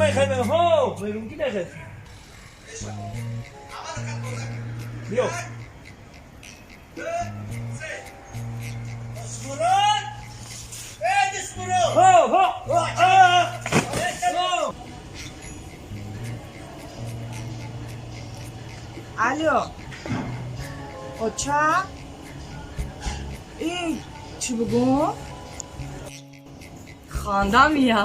мехоҳем, ҳо, мегум ки мехоҳем. Биё. Ҳо, ҳо, ҳо. Алло. Оча? Эй, чӣ бугум? Хандам я.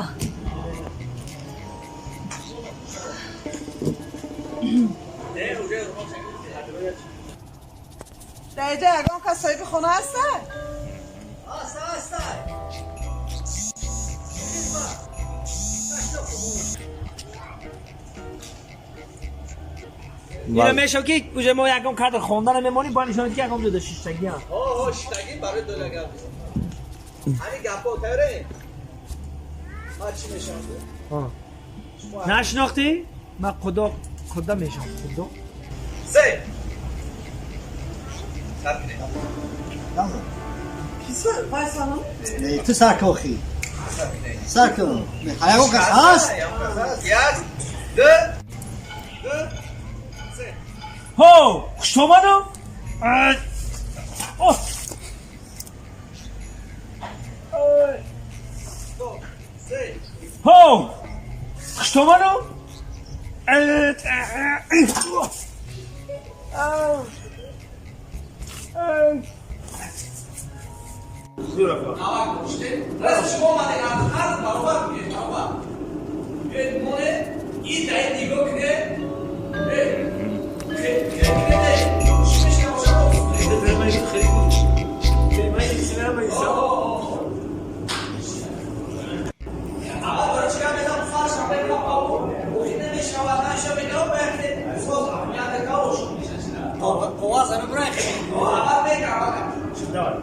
Дар инҷа ягон кас соҳиби хона ҳаста? Ина мешав ки уже мо ягон кадр хондан мемонем, ба нишон ки ягон ҷода шиштагиам. Ҳо, шиштагӣ барои доля гап. Ҳамин гапҳо тайёре? Ман чӣ мешавам? Нашинохтӣ? Ман худо худо мешавам, худо. Се. Сар кунед. Не, ту сар кун охи. Сар кун. Ягон кас ҳаст? Як, ду, ду, се. Ҳо, хушомадам. О! Ду, се. Ҳо, хушомадам. Навак ште. Раз шумо омадед, аз қарз баробар биёед, баробар. Биёед моне, и дай нигоҳ кунед. Э, хе, хе, кунед. Чӣ мешавад, бошад? Аввал барои чӣ гап мезанам, фаршам мекунам, охир намешавад, наша мекунам, бояд ки соз аҳамият кавош. Аввал мекунам, аввал. Давай.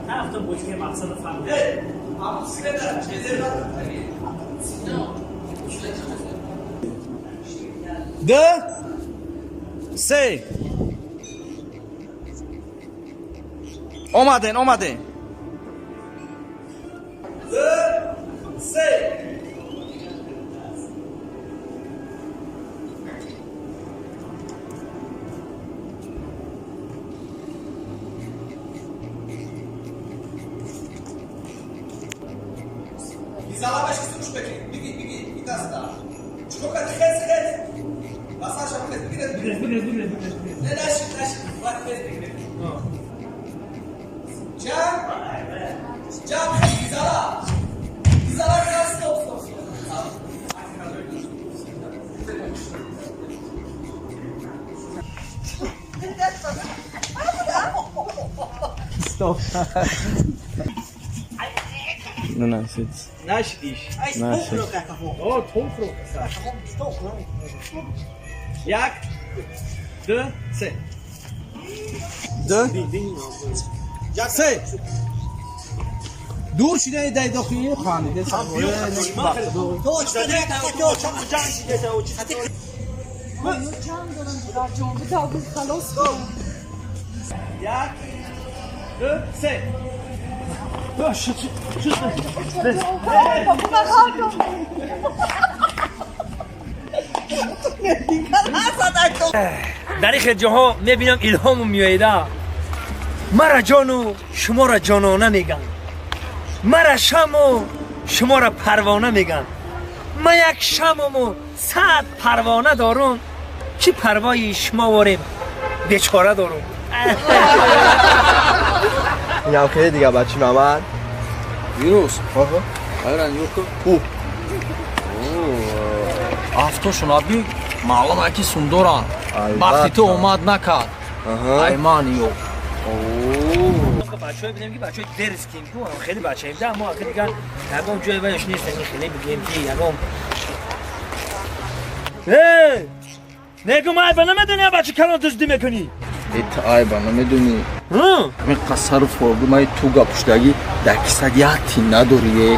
Ҳафтум буд ки мақсад фаҳмид. Э, ҳамун сигарета, чизе Ду, се. Омаден, омаден. Ду, се. Изала баш ки суш бекин. Биги, биги, итаста. Чико кард? Хез, хез. Масажа хез, бигиред, бигиред. Бигиред, бигиред, бигиред. Не, наши, наши. Бад хез бигиред. Ҷам. Ҷам, хез, изала. Изала, хез, стоп, стоп, стоп. Стоп. Ну, нашид. Нашидиш. Нашид. О, тофро. Як, ду, се. Ду, се. Дур шидаи дай дохили хандиде. Ҷанг дорам, додарҷон, битавбиз халос кун. Як, ду, се. Очаҷон, бабу. Дар ин хел ҷоҳо мебинам, илҳому меоеда. Мара ҷону шуморо ҷонона меган, мара шаму шуморо парвона меган. Ма як шамуму 100 парвона дорум, чӣ парвои шумо ворем бечора дорум. Инам хеле дига, бачи Мамад. Вирус. Айра нигоҳ кун. У. Афтошон аби маълум аки сундоранд. Вақти ту омад накард. Айман ё. Бачаҳое бидем ки бачаҳои дерзким ку, хеле бачаем да мо, ака дигар ягон ҷое ваяш нестем, хеле бигем ки ягон. Э, негум, айба намедони, бача калон дуздӣ мекунӣ. Э, ту айба намедонӣ. Ҳамин қасару форду май ту гапуштагӣ дар кисад як тин надорӣ, е.